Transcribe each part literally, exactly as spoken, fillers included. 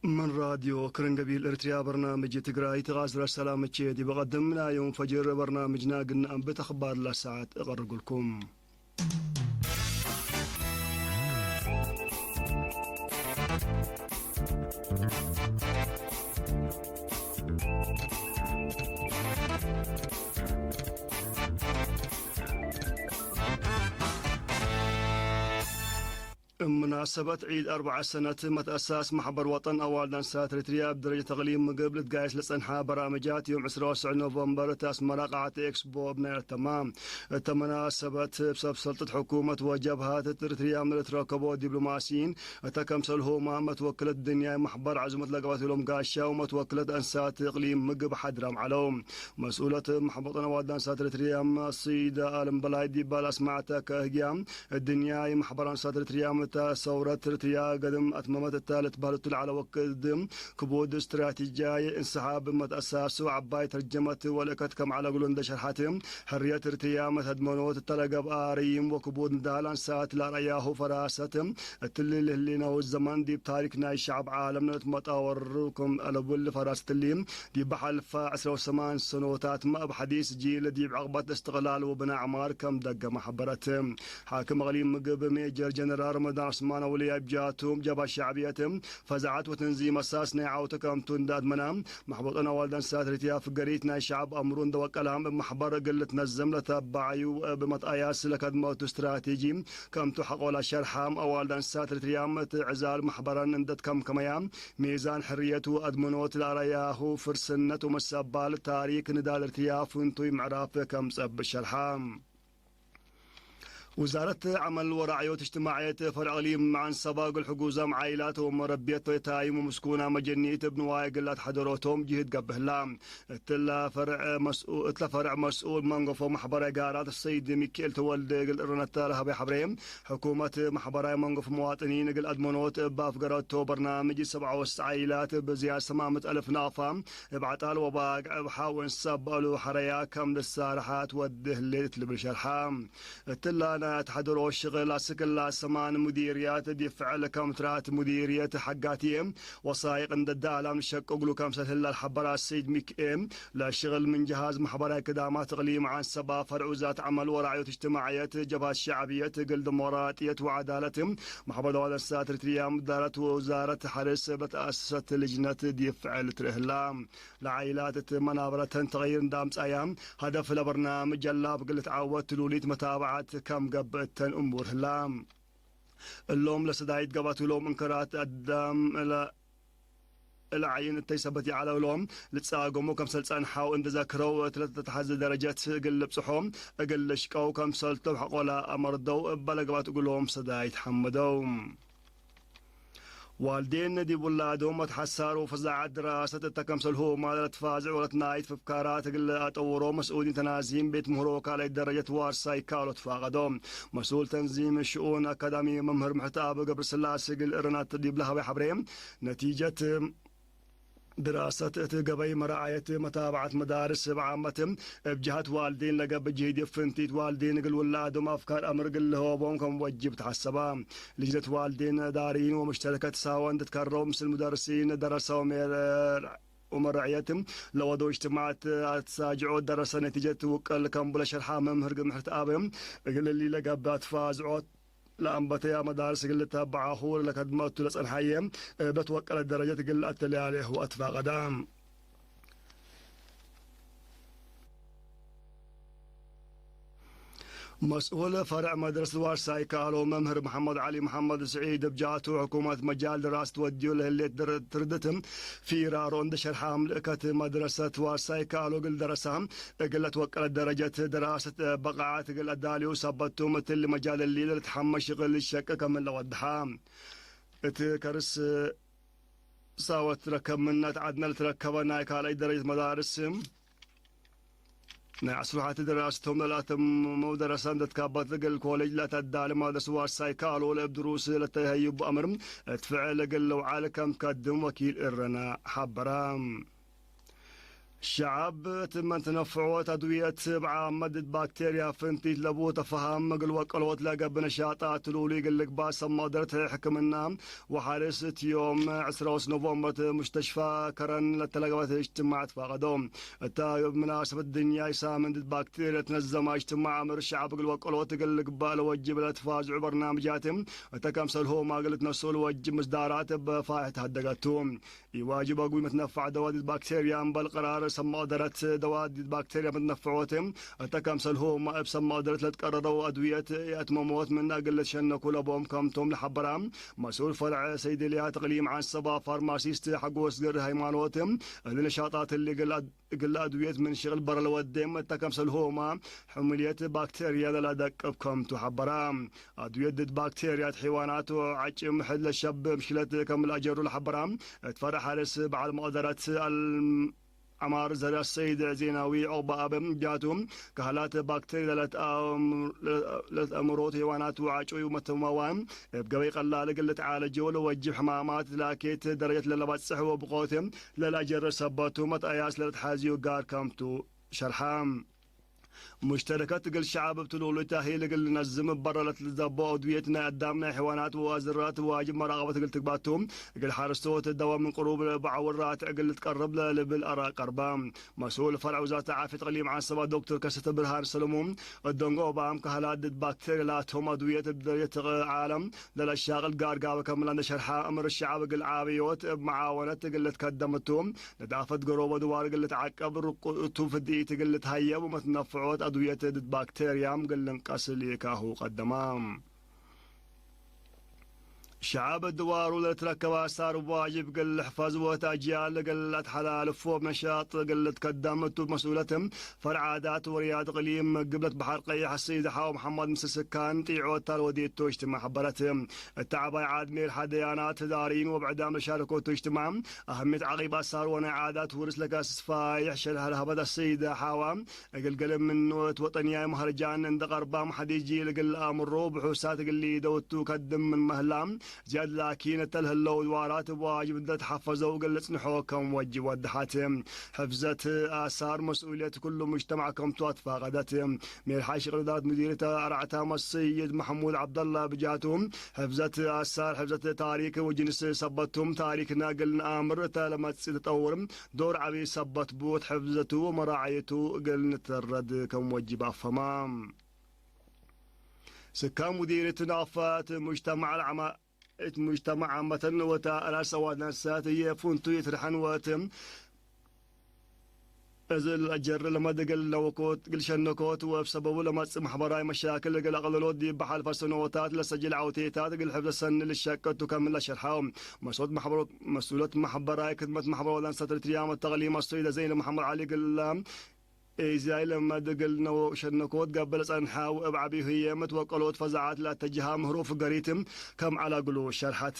ምን ራድዮ ክርን ገቢል ኤርትርያ በርናምጅ ትግራይ ትቃዝረ ሰላምቼ ዲብ ቀድም ናይ ዮም ፈጅር በርናምጅና ግና እብ ተኽባር ለሰዓት እቀርግልኩም። እብ ምናሰበት ዒድ አርበዐ ሰነት መትአሳስ መሕበር ወጠን አዋልድ አንሳት ኤሪትርያ እብ ደረጀት እቅሊም ምግብ ልትጋየስ ለጸንሐ በራምጃት ዮም ዕስራ ወሰዕ ኖቨምበር እት አስመራ ቃዕት ኤክስቦ እብ ናይ ለተማ። እተ መናሰበት እብ ሰብ ሰልጠት ሕኩመት ወጀብሀት እት ኤሪትርያ ምን ልትረከቦ ዲብሎማሲይን እተ ከምሰልሁመ መትወክለት ድንያይ መሕበር ዐዙመት ለገብአት እሎም ጋሻ ወመትወክለት አንሳት እቅሊም ምግብ ሐድራም ዐለው። መስኡለት መሕበር ወጠን አዋልድ አንሳት ኤሪትርያ መሲዳ አለም በላይ ዲባ ለአስመዐተ ከእህግያ እድንያይ መሕበር አንሳት ኤሪትርያ ምተ ሰውረት ኤሪትርያ ገድም አትመመት እተ ልትበህል እቱ ለዐለ ወክድ ክቡድ ስትራቴጂያይ እንሰሓብ መትአሳሱ ዐባይ ተርጀመት ወለእከት ከም ዐለ እግሉ እንደ ሸርሐት፣ ሕርየት ኤሪትርያ መትሀድመኖት እተ ለገብአ ረዪም ወክቡድ ንዳል አንሳት ለአርአያሁ ፈራሰት እትሊ ለህሌናሁ ዘመን ዲብ ታሪክ ናይ ሸዐብ ዓለም ለልትመጣወሩ ክም አለቡ እሊ ፈራሰት እሊ ዲብ ሐልፈ ዕስራ ወሰማን ሰኖታትመ እብ ሐዲስ ጂል ዲብ ዕቅበት እስትቅላል ወብናእ ዐማር ከም ደገመ ሐበረት። ሓክም እቅሊም ምግብ ሜጀር ጀነራል ረመዳን ዑስማን አውልያ እብ ጃቱ፣ ጀብሀት ሸዕብየት፣ ፈዛዐት ወተንዚም አሳስ ናይ ዐውተ ከምቱ እንደ አድመና፣ መሕበር ወጠን አዋልድ አንሳት ኤሪትርያ ፍገሪት ናይ ሸዐብ አምሩ እንደ ወቀላ፣ እብ መሕበር እግል ልትነዘም ለተበዐዩ እብ መትአያስ ለከድመቱ ስትራቴጂ ከምቱ ሐቆ ለሸርሐ፣ አዋልድ አንሳት ኤሪትርያ እት ዕዛል መሕበረን እንደ ትከምከመያ፣ ሜዛን ሕርየት ወአድመኖት ለአርአያሁ ፍርስነት ወመሰባል ታሪክ ንዳል ኤሪትርያ ፍንቱይ ምዕራፍ ከምጸ እብ ሸርሐ። ውዛረት ዐመል ወራዕዮት እጅትማዕየት ፈርዕ እቅሊም ዐንሰባ እግል ሕጉዛም ዓኢላት ወመረብየት ወየታይም ወምስኩና መጀኒት እብ ንዋይ እግል ለአትሐደሮቶም ጅህድ ገብእ ህላ። እትለ ፈርዕ መስኡ-፣ እትለ ፈርዕ መስኡል መንገፎ መሕበረ ጋራት ሰይድ ሚኪኤል ተወልደ እግል እረነተ ለሀበ ሐብሬ፣ ሕኩመት መሕበራይ መንገፎ መዋጥኒን እግል አድመኖት እብ አፍገረቶ በርናምጅ ሰብዓ ወስዕ ዓኢላት እብ ዝያድ ሰማምት አልፍ ናፋ እብ ዐጣል ወባግዕ እብ ሐው እንሰብ በአሉ ሐረያ ከም ልሳርሐት ወድህ ህሌት ልብል ሸርሐ። እትላ ናይ አትሐደሮ ሽቅል አስክላ ሰማን ሙዲርያት ዲብ ፍዕል ከም ትራት ሙዲርየት ሐጋትየ ወሳይቅ እንደ ዳላም ልሸቅግሉ ከምሰል ህላ ለሐበራ ሰይድ ሚክኤ፣ ለሽቅል ምን ጀሃዝ መሕበራይ ክዳማት እቅሊም ዐንሰባ ፈርዑ ዛት ዐመል ወራዕዮት እጅትማዕየት ጀብሀት ሸዕብየት እግል ዲሞራጥየት ወዐዳለት መሕበር አዋልድ አንሳት ኤሪትርያ ምዳረት ወውዛረት ሐርስ እብ ለተአሰሰት ልጅነት ዲብ ፍዕል ትርኤ ህላ። ለዓኢላት እት መናበረተን ተቅይር እንደ አምጸያ፣ ሀደፍ ለበርናምጅ ጀላብ እግል ልትዓወት ትሉሊት መታብዐት ከም ገብአተን እሙር ህላ። እሎም ለሰዳይት ገብአት እሎም እንክራት አዳም እለ-፣ እለ ዐይን እተይ ሰበት ይዐለው እሎም ልትጻገሙ ከምሰል ጸንሐው እንደ ዘክረው፣ እት ለተትሐዜ ደረጀት እግል ልብጽሖ እግል ልሽቀው ከምሰልቶም ሐቆ ለአመርደው እበ ለገብአት እግሎም ሰዳይት ሐመደው። ዋልዴን ዲብ ውላዶም ወትሐሳር ወፈዛዐት ድራሰት እተ ከምሰልሁመ ለትፋዝዕ ወለትናይት ፍካራት እግል ለአጠውሮ መስኡሊን ተናዚም ቤት ምህሮ ካልኣይ ደረጀት ዋርሳይ ካሎ ትፋቀዶ። መስኡል ተንዚም ሽኡን አካዳሚ መምህር ምሕትአብ ገብረስላሴ እግል እርናት ዲብ ለሀበ ሐብሬ፣ ነቲጀት ድራሰት እት ገበይ መረዓየት መታብዐት መዳርስ እብ ዓመት እብ ጀሀት ዋልዴን ለገብእ ጅህድ እብ ፍንቲት ዋልዴን እግል ውላዶም አፍካር አምር እግል ልህቦም ከም ወጅብ ተሐሰባ። ልጅነት ዋልዴን፣ እዳርይን ወመሽተረከት ሳወ እንድትከረው ምስል ሙደርሲን ደረሰ ወመር-፣ ወመረዕየት ለወደው እጅትማዕት አትሳጅዖ ደረሰ ነቲጀት ውቅል ከምቡ ለሸርሐ መምህር ምሕርትአብ እግል እሊ ለገብእ አትፋዝዖት ለአንበተያ መዳርስ እግል ልተበዐሁ ለከድመቱ ለጸንሐየ እብ ለትወቀለት ደረጀት እግል ለአተለያሌሁ አትፋቀዳ። መስኡል ፈርዕ መድረሰት ዋርሳይ ካሎ መምህር መሐመድ ዐሊ መሐመድ ስዒድ እብ ጃቱ፣ ሕኩመት መጃል ድራሰት ወድዩ ለህሌት ድር-፣ ትርድት ፊራሮ እንደ ሸርሐ፣ ምልእከት መድረሰት ዋርሳይ ካሎ እግል ደረሳ እግል ለትወቀለት ደረጀት ድራሰት በቃዓት እግል አዳልዩ ሰበቱ፣ እትሊ መጃል እሊ ለልትሐመ ሽቅል ልሸቅ ከም ለወድሐ። እት ከርስ ሳወት ትረከብ ምነ ተዓድነ ለትረከበ ናይ ካልኣይ ደረጀት መዳርስ፣ ናይ አስሩሐት ድራሰቶም ለለአተምመው ደረሰ እንደ ትካበት እግል ኮሌጅ ለተዳሊ መድረስ ዋርሳይ ካሎ ለእብ ድሩስ ለተሀዩ እቡ አምር እት ፍዕል እግል ልውዓል ከም ትከድም ወኪል እረና ሐበረ። ሸዐብ እት መትነፍዖት አድውየት እብ ዓመት ዲድ ባክቴርያ ፍንቲት ለቡ ተፈሃም እግል ወቀሎት ለገብእ ነሻጣት ትሉሉ እግል ልግባእ ሰብ መቅደረት ሕክምና ወሐርስ እት ዮም ዕስራ ወሰለስ ኖቨምበር እት ሙስተሽፋ ከረን ለተለገበት እጅትማዕ ትፋቀዶ። እተ እብ ምናሰበት ድንያይ ሳምን ዲድ ባክቴርያ ለትነዘመ እጅትማዕ አምር ሸዐብ እግል ወቀሎት እግል ልግባእ ለወጅብ ለትፋዝዑ በርናምጃት እተ ከምሰልሆማ እግል ልትነስኦ ለወጅብ ምስዳራት እብ ፋይሕ ተሀደገቱ። ኢዋጅብ አግቡይ መትነፋዕ ደዋት ዲድ ባክቴርያ እምበል ቀራር ሰብ መቅደረት ደዋት ዲድ ባክቴርያ መትነፍዖት እተ ከምሰልሆማ እብ ሰብ መቅደረት ለትቀረረው አድውየት የአትመሞት ምን እግል ልትሸነኩ ለቦም ከምቶም ለሐበራ መስኡል ፈርዕ ሰይድልያት እቅሊም ዐንሰባ ፋርማሲስት ሐጎስ ገር ሃይማኖት፣ እሊ ነሻጣት እሊ እግል አድ-፣ እግል አድውየት ምን ሽቅል በረ ለወዴም እተ ከምሰልሆማ ሕሙልየት ባክቴርያ ለለአደቅብ ከምቱ ሐበራ። አድውየት ድድ ባክቴርያት ሐይዋናት ወዐጭም ሕድ ለሸብ ምሽክለት ከም ለአጀሩ ለሐበራ እት ፈርዕ ሐርስ በዐል መቅደረት አል-፣ ዐማር ዘርአ ሰይድ ዜናዊ ዑቅበ አብ ጃቱ፣ ከህላት ባክቴርያ ለልትአም-፣ ለልትአምሮት ሐይዋናት ወዐጩይ መተማዋን እብ ገበይ ቀላል እግል ልትዓለጆ ለወጅብ ሕማማት ላኬት ደረጀት ለለበጽሕ ወብቆት ለለአጀረ ሰበቱ መትአያስ ለልትሐዝዩ ጋር ከምቱ ሸርሐ። ሙሽተረከት እግል ሸዐብ እብ ትሉሉ ተእሂል እግል ልነዝም፣ እብ በረ ለትዘቦ አድውየት ናይ አዳም ናይ ሐይዋናት ወአዝራት ዋጅብ መራቀበት እግል ትግባቱ፣ እግል ሐረስቶት ደወ ምን ቅሩብ በዐውር ራትዕ እግል ልትቀርብ ለልብል አራእ ቀርበ። መስኡል ፈርዕ ውዛረት ዓፍየት እቅሊም ዐንሰባ ዶክተር ከሰተ ብርሃን ሰለሙ፣ እት ደንጎ እባም ከህላት ድድ ባክቴርያ ላቶም አድውየት እብ ደረጀት ዓለም ለለሻቅል ጋር ጋብእ ከምላ እንደ ሸርሐ፣ አምር ሸዐብ እግል ዓብዮት እብ መዓወነት እግል ልትከደም እቱ፣ ነዳፈት ገሮብ ወድዋር እግል ልትዐቀብ፣ ርቁ እቱ ፍድኢት እግል ልትሀየብ ወመትነፍዖት አድውየት ድድ ባክቴርያም እግል ልንቀስ ሊካሁ ቀደማ። ሸዐብ ድዋሩ ለልትረከብ አሳር ዋጅብ እግል ልሕፈዝ ወእት አጅያል እግል ለአትሐላልፎ እብ ነሻጥ እግል ልትከደም እቱ መስኡለት ፈርዕ ዓዳት ወርያድ እቅሊም ግብለት በሐር ቀይሕ አሰይድ ሐው መሐመድ ምስል ስካን ጢዖት ታልወዴቶ እጅትማዕ ሐበረት። እተ ዐባይ ዓድ ሜርሐ ደያናት፣ ዳሪን ወብዕዳም ለሻረኮቱ እጅትማዕ፣ አህምየት ዐቂብ አሳር ወናይ ዓዳት ውርስ ለካስስ ፋይሕ ሸርሕ ለሀበት አሰይደ ሐዋ፣ እግል ገሌ ምኑ እት ወጠንያይ መሀርጃን እንደ ቀርባም ሐዲጂ እግል ለአምሮ ብሑሳት እግል ሊደውቱ ከድም ምን መህላ፣ ዝያድ ላኪን እተ ለህለው ድዋራት እብ ዋጅብ እንደ ተሐፈዘው እግል ልጽንሖ ከም ወጅብ ወደሐት። ሕፍዘት አሳር መስኡልየት ኩሉ ሙጅተማዕ ከምቱ አትፋቀደት። ሜርሓይ ሽቅል እዳረት ሙዲርየት አርዕታ መሰይድ መሕሙድ ዐብደላ ብጃቱ፣ ሕፍዘት አሳር፣ ሕፍዘት ታሪክ ወጅንስ ሰበት ቱም፣ ታሪክና እግል ነአምር እተ ለመጽእ ተጠውር ዶር ዐቢ ሰበት ቡ፣ እት ሕፍዘቱ ወመራዐየቱ እግል ንትረድ ከም ወጅብ አፈማ። ስካን ሙዲርየት ናፋት ሙጅተማዕ ለዐማ-፣ እት ሙጅተማዕ ዓመተን ወተአራስ አዋልድ አንሳት ህዬ ፍንቱይ እት ርሐን ወእት እዝ ለአጀር ለመድ እግል ነወኮት፣ እግል ሸነኮት ወእብ ሰበቡ ለመጽእ መሕበራዊ መሻክል እግል አቅልሎት ዲብ በሐልፈ ሰኖታት ለሰጅል ዐውቴታት እግል ሕፍዘ ሰኒ ልሸቀቱ ከም ለሸርሐው መስኡለት መሕበሮ-፣ መስኡለት መሕበራዊ ክድመት መሕበር አዋልድ አንሳት ኤሪትርያ መተቅሊም አሰይደ ዘይነብ መሐመድ ዐሊ እግል ኢዛይ ለመድ እግል ነወ ሸነኮት ገብእ ለጸንሐ ወእብ ዐቢ ህዬ መትወቀሎት ፈዛዐት ለአተጅሃ ምህሮ ፍገሪት ከም ዐለ እግሉ ሸርሐት።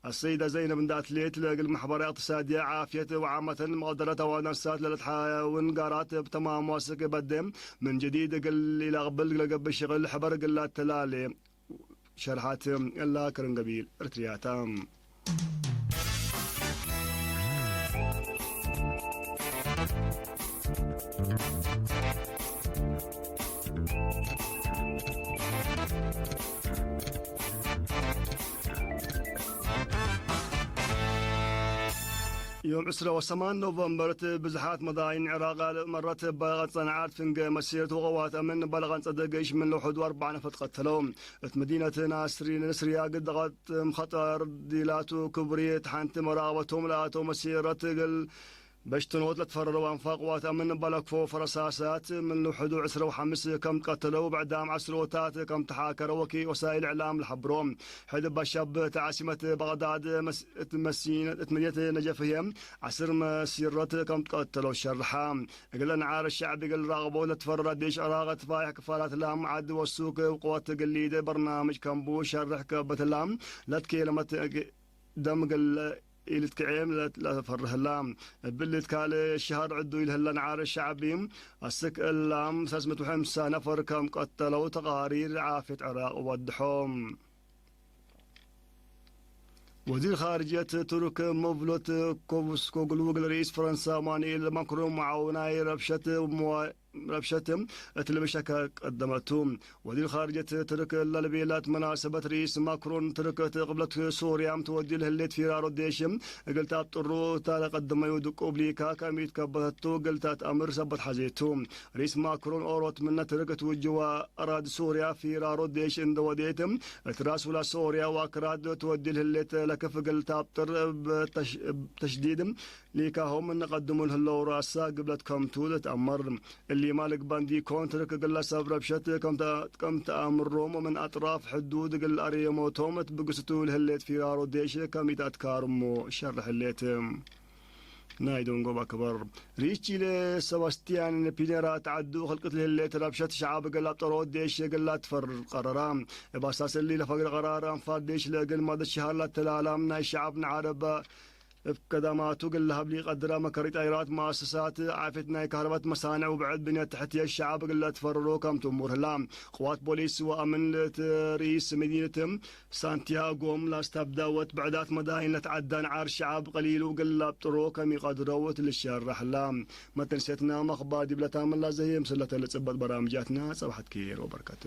አሰይደ ዘይነብ እንደ አትሌት ለእግል መሕበራዊ፣ እቅትሳድየ፣ ዓፍየት ወዓመተን መቅደረት አዋልድ አንሳት ለልትሓውን ጋራት እብ ተማም ዋስክ በዴ ምን ጀዲድ እግል ኢለአቅብል ለገብእ ሽቅል ሕበር እግል ለአተላሌ ሸርሐት። እላ ክርን ገቢል ኤሪትርያ ተ። ዮም ዕስረ ወሰማን ኖቨምበር እት ብዝሓት መዳይን ዕራቅ ካልእ መረት እበ ቀጸ ነዓር ፍንጌ መሲረት ወቀዋት አምን እበ ለቀንጸ ዴሽ ምን ለውሕዱ አርበዕ ነፈር ትቀተለው። እት መዲነት ናስሪ-፣ ናስርያ ግድቀት እም ኸጠር ዲላቱ ክብሪ እት ሐንቲ መራቀበቶም ለአተው መሲረት እግል በሽትኖት ለትፈረረው አንፋቅ ዋት አምን በለክፎ ፈረሳሳት ምን ልውሕዱ ዕስረ ወሐምስ ከም ትቀተለው፣ ብዕዳም ዐስሮታት ከም ተሓከረ ወኪ ወሳይል እዕላም ለሐብሮ። ሕድ በሸብ እት ዓሲመት በቅዳድ መስ-፣ እት መሲነ-፣ እት መዲነት ነጀፍ ህዬ ዐስር መሲረት ከም ትቀተለው ሸርሐ። እግለ ነዓር ሸዕብ እግል ራቅቦት ለትፈረረ ዴሽ ዕራቅ እት ፋይሕ ክፋላት ላም ዐድ ወሱክ እብ ቅወት እግል ሊደ በርናምጅ ከምቡ ሸርሕ ከበትላ ለትኬለመት ደም እግል ኢልትክዔም ለፈርህ ህላ። እብሊ እት ካልእ ሸሀር ዕዱይ ለህለ ነዓር ሸዕቢ አስክ እላም ሰለስ ምእት ወሐምሳ ነፈር ከም ቀተለው ተቃሪር ዓፍየት ዕራቅ ወድሖ። ወዚር ኻርጅየት ቱርክ መቭሉት ኮቩስኮግሉ እግል ርኢስ ፈረንሳ ኢማኑኤል ማክሮን መዓውናይ ረብሸት መዋ-፣ ረብሸት እት ልብል ሸከ ቀደመቱ። ወዚር ኻርጅየት ቱርክ ለልቤላት መናሰበት ርኢስ ማክሮን ቱርክ እት ቅብለት ሶርያ ትወድዩ ለህሌት ፊራሮ ዴሽ እግል ተአብጥሩ እተ ለቀደመዩ ድቁብ ሊካ ከም ኢትከበተቱ እግል ተአትአምር ሰበት ሐዜቱ። ርኢስ ማክሮን ኦሮት ምነ ቱርክ እት ውጅዋ አራድ ሶርያ ፊራሮ ዴሽ እንደ ወዴት እት ራስ ውላ ሶርያ ወአክራድ ትወድዩ ለህሌት ለክፍ እግል ተአብጥር እብ ተሽ-፣ እብ ተሽዲድ ሊካሆም እንቀድሙ ለህለው ራሳ ግብለት ከምቱ ልትአመር። እሊማ ልግባን ዲኮን፣ ቱርክ እግለ ሰብ ረብሸት ከም ተ-፣ ከም ተአምሮም ወምን አጥራፍ ሕዱድ እግል አርየሞቶም እት ብግስቱ ለህሌት ፊራሮ ዴሽ ከም ኢተአትካርሞ ሸርሕ ህሌት። ናይ ዶንጎብ አክበር። ርኢስ ቺሌ ሰባስቲያን ፒኔራ ተዐዱ ክልቅት ለህሌት ረብሸት ሸዓብ እግል አብጠሮ ዴሽ እግል ለአትፈርር ቀረራ። እብ አሳስ እሊ ለፈግረ ቀራር አንፋር ዴሽ ለእግል ማደት ሸሃር ለአተላላም ናይ ሸዓብ ነዓረበ እብ ቀዳማቱ እግል ለሀብ ሊቀድረ መከሪ ጣይራት፣ መአሰሳት ዓፍየት፣ ናይ ካህረበት መሳንዕ ወብዕድ ብንየት ተሕትየት ሸዐብ እግል ለትፈረሮ ከም ትእሙር ህላ። ቅዋት ፖሊስ ወአምን እት ርኢስ መዲነት ሳንቲያጎም ላስተብዳወት ብዕዳት መዳይን ለትዐዳ ነዓር ሸዐብ ቀሊሉ እግል ለአብጥሮ ከም ኢቀድረው እት ልሸረሕ ህላ። መተንሴትና መክባር ዲብለታም ላዘየ ምስለተ ለጽበጥ በራምጃትና ጸብሐት ኬር ወበርከት።